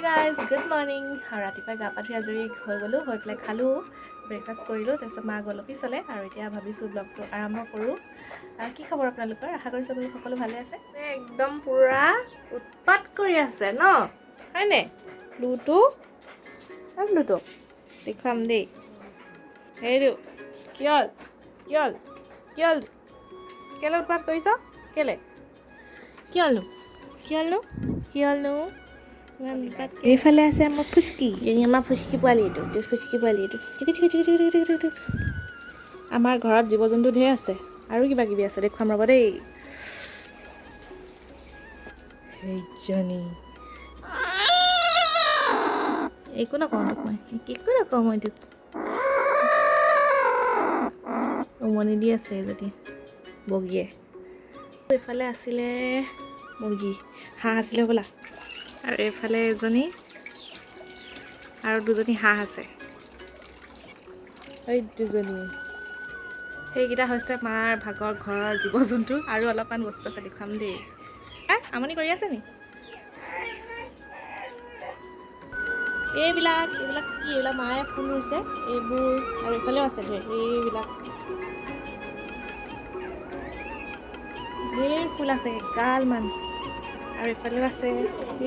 Guys, good morning. আৰু ৰাতিপুৱাই গা পা ধুই আজৰি হৈ গ'লোঁ, হৈ পেলাই খালোঁ, ব্ৰেকফাষ্ট কৰিলোঁ। তাৰপিছত মা গ'ল অফিচলৈ আৰু এতিয়া ভাবিছোঁ ব্লগটো আৰম্ভ কৰোঁ। আৰু কি খবৰ আপোনালোকৰ? আশা কৰিছোঁ আপোনালোক সকলো ভালে আছে। একদম পূৰা উৎপাত কৰি আছে ন, হয়নে? প্লুটো, প্লুটো দেখুৱাম দেই। সেইটো কি হ'ল, কি হ'ল, কি হ'ল, কেলৈ উৎপাত কৰিছ? কেলৈ, কি হ'লনো, কি হ'লনো, কি হ'লনো? ইমান উৎপাত। এইফালে আছে আমাৰ ফুচকি, এই আমাৰ ফুচকি পোৱালি, এইটো এইটো ফুচকি পোৱালি এইটো। আমাৰ ঘৰত জীৱ জন্তু ঢেৰ আছে আৰু কিবা কিবি আছে, দেখুৱাম ৰ'ব দেই। সেইজনী, একো নকওঁ তোক মই, একো নকওঁ মই তোক। উমনি দি আছে এজনী বগীয়ে। এইফালে আছিলে মুৰ্গী, হাঁহ আছিলে হ'বলা। আৰু এইফালে এজনী আৰু দুজনী হাঁহ আছে। এই দুজনী, সেইকেইটা হৈছে মাৰ ভাগৰ ঘৰৰ জীৱ জন্তু। আৰু অলপমান বস্তু আছে, দেখুৱাম দেই। আমনি কৰি আছে নি এইবিলাক? এইবিলাক কি? এইবিলাক মায়ে ফুল ৰুইছে এইবোৰ। আৰু এইফালেও আছে ধেৰ, এইবিলাক ঢেৰ ফুল আছে এগালমান। আৰু এইফালেও আছে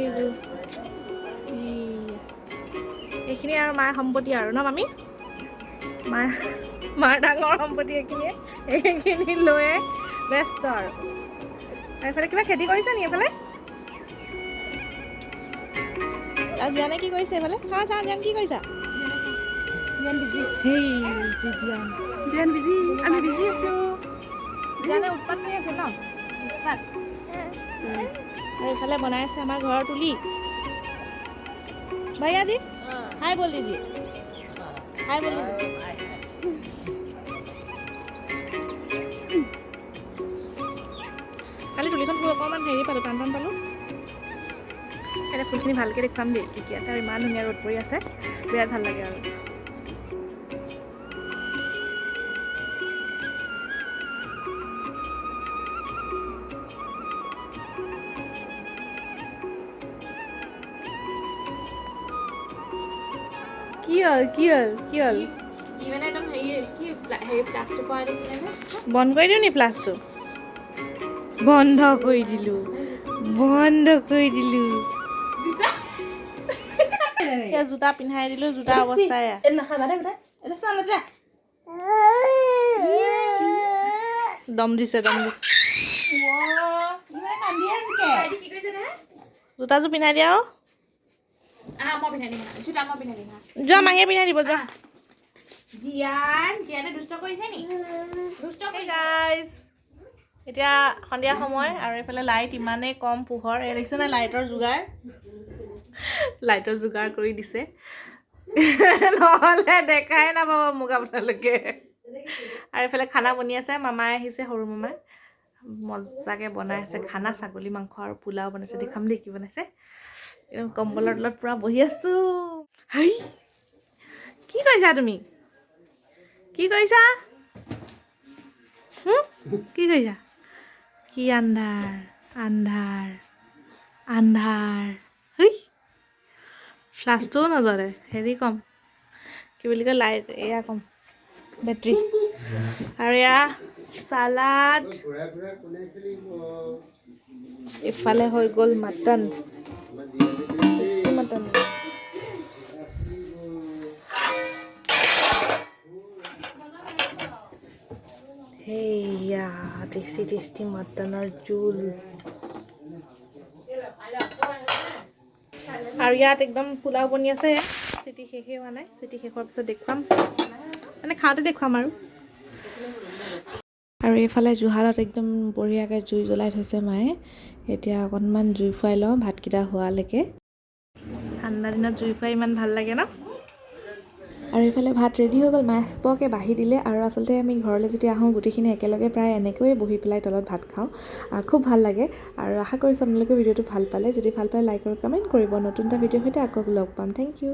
এইবোৰ। এইখিনি আৰু মাৰ সম্পত্তি আৰু ন মামী? মাৰ ডাঙৰ সম্পত্তি এইখিনিয়ে, এইখিনি লৈয়ে ব্যস্ত আৰু। আৰু এইফালে কিবা খেতি কৰিছে নি এইফালে? আৰু জিয়ানে কি কৰিছে এইফালে? চা চা, জিয়ান কি কৰিছা? জিয়ানে উৎপাত কৰি আছে ন, উৎপাত। আৰু এইফালে বনাই আছে আমাৰ ঘৰৰ তুলি। भैया जी हाय बोल दीजिए, हाय बोल दीजिए। কালি তুলিখন ফুল অকণমান হেৰি পালোঁ, টান টান পালোঁ। এতিয়া ফুলখিনি ভালকৈ দেখুৱাম দেই কি কি আছে। আৰু ইমান ধুনীয়া ৰ'দ পৰি আছে, বিৰাট ভাল লাগে। আৰু কি হ'ল, কি হ'ল, কি হ'ল? বন্ধ কৰি দিওঁ নি ফ্লাছটো? বন্ধ কৰি দিলোঁ, বন্ধ কৰি দিলোঁ। জোতা পিন্ধাই দিলোঁ, জোতা অৱস্থাই দম দিছে, দম দিছে। জোতাযোৰ পিন্ধাই দিয়া। যোৱা, মাহীয়ে পিন্ধাই দিব, যোৱা। এতিয়া সন্ধিয়া সময় আৰু এইফালে লাইট ইমানেই কম পোহৰ। এই দেখিছে নাই লাইটৰ যোগাৰ, লাইটৰ যোগাৰ কৰি দিছে, নহ'লে দেখাই নাপাব মোক আপোনালোকে। আৰু এইফালে খানা বনি আছে, মামাই আহিছে, সৰু মামাই মজাকৈ বনাই আছে খানা। ছাগলী মাংস আৰু পোলাও বনাইছে, দেখাম দেই কি বনাইছে। কম্বলৰ তলত পূৰা বহি আছোঁ। হাই, কি কৰিছা তুমি? কি কৰিছা? কি কৰিছা? কি আন্ধাৰ, আন্ধাৰ, আন্ধাৰ। হেই, ফ্লাছটোও নজ্বলে, হেৰি কম, কি বুলি কয়, লাইট এয়া কম বেটৰী। আৰু এয়া চালাড, এইফালে হৈ গ'ল মাটন, টেষ্টি মাটন। সেয়া টেষ্টি টেষ্টি মাটনৰ জোল। আৰু ইয়াত একদম পোলাও বনি আছে, চিটি শেষেই হোৱা নাই। চিটি শেষ হোৱাৰ পিছত দেখুৱাম, মানে খাওঁতে দেখুৱাম আৰু। আৰু এইফালে জুহালত একদম বঢ়িয়াকৈ জুই জ্বলাই থৈছে মায়ে। এতিয়া অকণমান জুই ফুৱাই লওঁ ভাতকেইটা হোৱালৈকে। ঠাণ্ডা দিনত জুই ফুৱাই ইমান ভাল লাগে ন। আৰু এইফালে ভাত ৰেডি হৈ গ'ল, মায়ে চবকে বাঢ়ি দিলে। আৰু আচলতে আমি ঘৰলৈ যেতিয়া আহোঁ গোটেইখিনি একেলগে প্ৰায় এনেকৈয়ে বহি পেলাই তলত ভাত খাওঁ, আৰু খুব ভাল লাগে। আৰু আশা কৰিছোঁ আপোনালোকে ভিডিঅ'টো ভাল পালে। যদি ভাল পালে লাইক আৰু কমেণ্ট কৰিব। নতুন এটা ভিডিঅ'ৰ সৈতে আকৌ লগ পাম। Thank you.